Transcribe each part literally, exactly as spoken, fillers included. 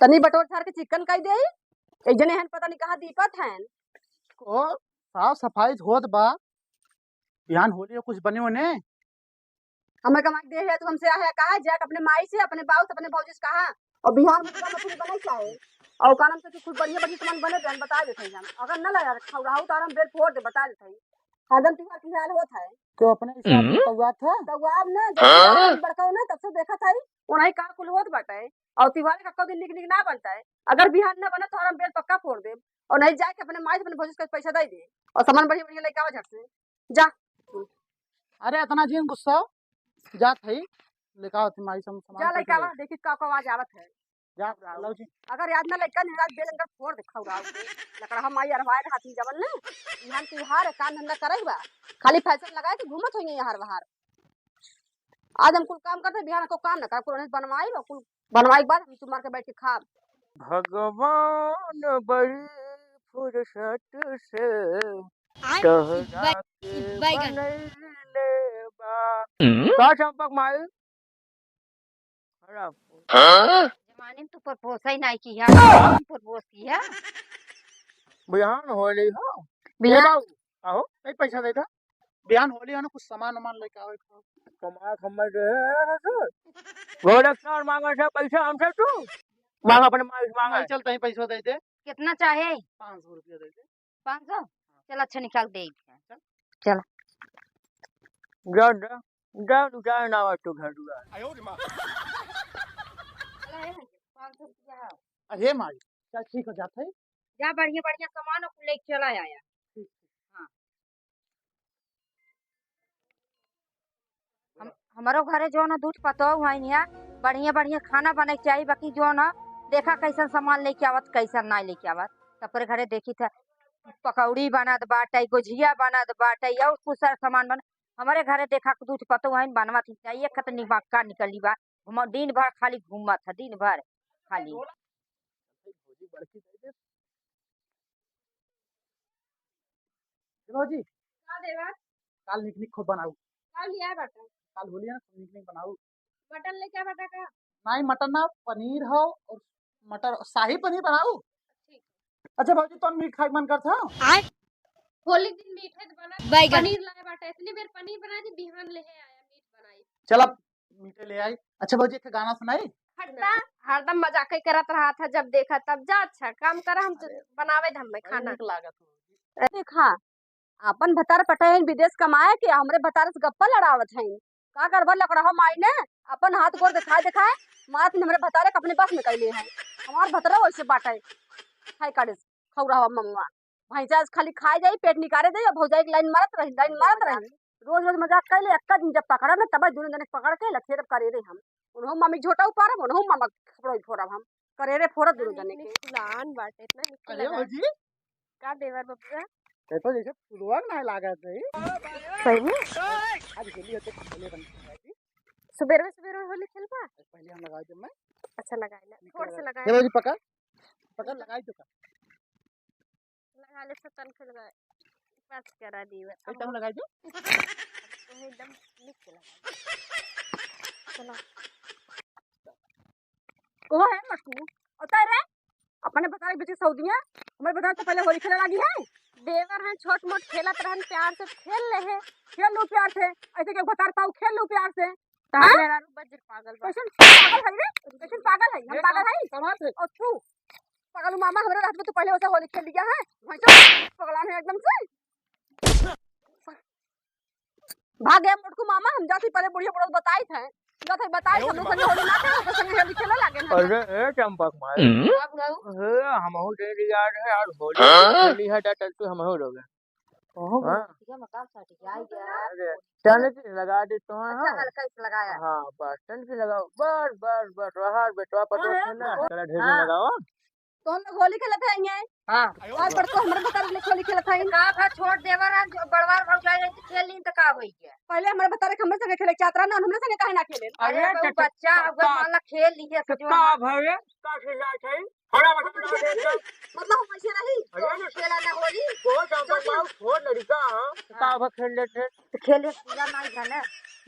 तनी बटोर छार के चिक्कन कइ देई। एक जने हन पता नहीं कहाँ दीपत हन। ओ, साफ सफाई होत बा। बिहान होली कुछ बने होने? हमें कमाई दे है तो हमसे आहे कहा जाए अपने माई से, अपने बाऊ से, अपने भौजी से कहा। और बिहान में पूरा मछली बने चाहे। और कारण से कि खूब बढ़िया बढ़िया सामान बने बहन बता देते हैं हम। अगर न लगा खौराहू तो हम बेल फोड़ दे बता देते हैं। हरदम तिहार की हाल होत है। तो अपने हिसाब से हम्म। तौआत है? तौआब ना, जब हाँ? बड़का हो ना तब से देखत है। उन्हीं का कुल होत बाटे। और तिहार का कौ दिन निक निक ना बनता है। अगर बिहान ना बना तो हम बेल पक्का फोड़ देब। और नहीं जाके अपने माई से अपने भौजी से पैसा दे दे। और सामान बढ़िया बढ़िया लेके आओ झट से। जा। अरे इतना जिन गुस्सा हो। जात है, लेके आओ तुम्हारी सम-, सामान जा लेके आवा, देखी का का आवाज आवत है। जा, लाओ जी। अगर याद ना लइका निराज बेल अंदर फोड़ दे खौराव के। लकड़ा हम आई अरवाए हाथी जवन ना। इहान तिहार है, काम धंधा करे बा। खाली फैशन लगाए के घूमत होइए यहाँ बाहर। आज हम कुल काम करते, बिहान को काम ना कर, कुल बनवाई बा, कुल बनवाई के बाद हम तुम्हार के बैठ के खाब। भगवान बड़ी फुर्सत से आय, टहरा इब-, के इब-, बैगन। बनैले बा। हम्म? का चंपक माई? खराब। हाँ? जमाने में तो प्रपोज ही नहीं किया, प्रपोज किया। बिहान होली हो। बिहान ए बाबू, आहो, नहीं पैसा देता। बिहान होली हो ना, कुछ सामान वामान लेके आओ, खाओ। कमा, कमा दे, ससुर। गोरखनाथ मांगा से पैसा हमसे तू? मांग अपने माई से मांगा। नहीं, चल, तहीं पैसा दे दे। कितना चाहे? पाँच सौ रुपया दे दे। पाँच सौ? चल, अच्छा, निकाल दे। चल। चल। जा, जा, जा, जा, ना आवा तो घर दुआर। चला, ए, पाँच सौ रुपया है। अरे माई, चल, ठीक हो जात है। जा, बढ़िया, बढ़िया सामान और लेके चला आया। ठीक। हाँ। हम, हमरो घरे जो न दूठ पतोह हुआइन हिया, बढ़िया बढ़िया खाना बने के चाही, बाकी जो न देखा कैसन सामान लेके आवत, कैसन नाई लेके आवत। तपरे घरे देखी था पकौड़ी बनत बाटे, गुझिया बनत बाटे, और कुछ सारा सामान बन, हमरे घरे देखा दूठ पतोह हुआइन बनवत ही, एक खत निमक्का निकली बा, घुमा, दिन भर खाली घूमत है, दिन भर खाली। भौजी बड़की दे दे। ए भौजी, का देवर? काल निक निक खूब बनाऊ। काल लिया बाटा। काल होली है ना, खूब निक निक बनाऊ। मटन लेके आ बाटा का? नहीं, मटन ना, पनीर हो और मटर, शाही पनीर बनाऊ। ठीक। अच्छा भौजी, तोन मीट खाए के मन करत है? आय। होली दिन मीठे तो बनत, बैगन। पनीर लाए बाटा, इतनी बेर पनीर बना दी, बिहान ले है आया, मीट बनाई। चल अब मीठे ले आई। अच्छा भौजी, एक गाना सुनाई। हटता, हरदम मजाक ही करत रहा था, जब देखा तब जा। अच्छा काम करा, हम तो अरे, बनावे धम में बड़ी खाना। नीक लागत हो। देखा, आपन भतार पटाए हैं विदेश कमाए के, हमरे भतार से गप्पा लड़ावत हैं। का करबा लकड़हा माई ने अपन हाथ गोड़ दिखाए दिखाए मारत हमरे भतारे के अपने बस में कैले हैं। हमार भतरा वैसे बाटे, खाए काढ़े से, खौरावा ममुआ। भैंसा आज खाली खाए जाई, पेट निकारे जाई, और भौजाई के लाइन मारत रही, लाइन मारत रही। रोज रोज मजाक कैले, एक्का दिन जब पकड़ा ना, तब दोनों जने के पकड़ के लठेर करे रे हम। उन्हों मामी झोटा उपारब, उन्हों मामा खपड़ो फोड़ब हम। करेरे फोड़त दुनू जने के। फुलान बाटे, इतना निक अरे लगा। भौजी। का देवर बबुआ? देखो जैसे फुलवा ना लागत है। सही में? आज होली होते पहले बन के आएगी। सुबेर में, सुबेर में होली खेलबा? पहले हम लगा दे मैं। अच्छा, लगाए ना। निकल थोड़ से लगा। लगाए। ये भौजी पकड़। पकड़ लगाई तो का? लगा ले, सतन के लगा। पास करा दी बा। एकदम लगाई दो। तुम्हें एकदम निक के लगा। चलो। कहो है मटकू, उतर रे। अपने भतारे के बीच सऊदिया, हमारे भतारे तो पहले होली खेले लागी है। देवर हैं, छोट मोट खेलत रहन, प्यार से खेल ले है। खेल लू प्यार से, ऐसे के भतार पाऊ खेल लू प्यार से। हाँ? मेहरारू बज्र पागल बा। कैसन पागल है रे? कैसन पागल है? हम पागल है? कमाल है। और तू? पागल मामा, हमरे रात में तू पहले वैसे होली खेल लिया है। वहीं से पगलान है एकदम से। भाग गया मोटकू मामा, हम जाती पहले बुढ़िया बुढ़िया बताई थे। जाते बताई हम लोग संगे होली ना खेले, तो संगे होली खेले लागे ना। अरे ए चंपक माई। हम्म? का बुढ़ऊ? ए, हमहू दे दिया रे यार, होली हाँ? खेली है डटल तू हमहू लोग। ओहो, हाँ। ठीक है, मकान सट जाएगा। अरे, चल के लगा दे तो, अच्छा, हाँ। हल्का से लगाया। हाँ, बस, चल के लगाओ। बस, बस, बस, रहा बेटवा पटवा हाँ, है ना। हाँ। चला ढेर हाँ। लगाओ। तो हम लोग होली खेलत हैं ये। हाँ। आज बड़को हमरे भतार के होली खेलत हैं। का भा छोट देवर है, जो बड़वार भौजाई है, तो खेल लीन तो का होई गया? पहले हमरे भतार के हमरे संगे खेले चाहत रहा ना, हमरे संगे काहे ना खेले? अरे, अरे, तो बच्चा, तो अगर का, मान ला खेल लिए, तो तो जो का हाँ। भवे, का से जात है? बड़ा बड़ा बड़ा बड़ा। मतलब हम ऐसे नहीं, अरे ना। खेला ना होली। बहुत हम बदमाश, बहुत लड़का, हाँ। का अब खेल लेते हैं। तो खेले पूरा नहीं जाने।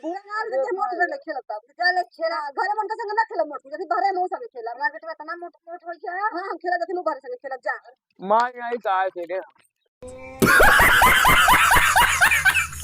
पूरा ना, लेकिन मोट कर ले खेलता। जा ले खेला, घरे मन के संग ना खेला मोट, जैसे बहरे मौसा में खेला। हमारे बेटवा इतना मोट, मोट हो गया है। हाँ, हम खेला जैसे लोग बहरे संग खेला, जा। माँ यही गाय के लिए।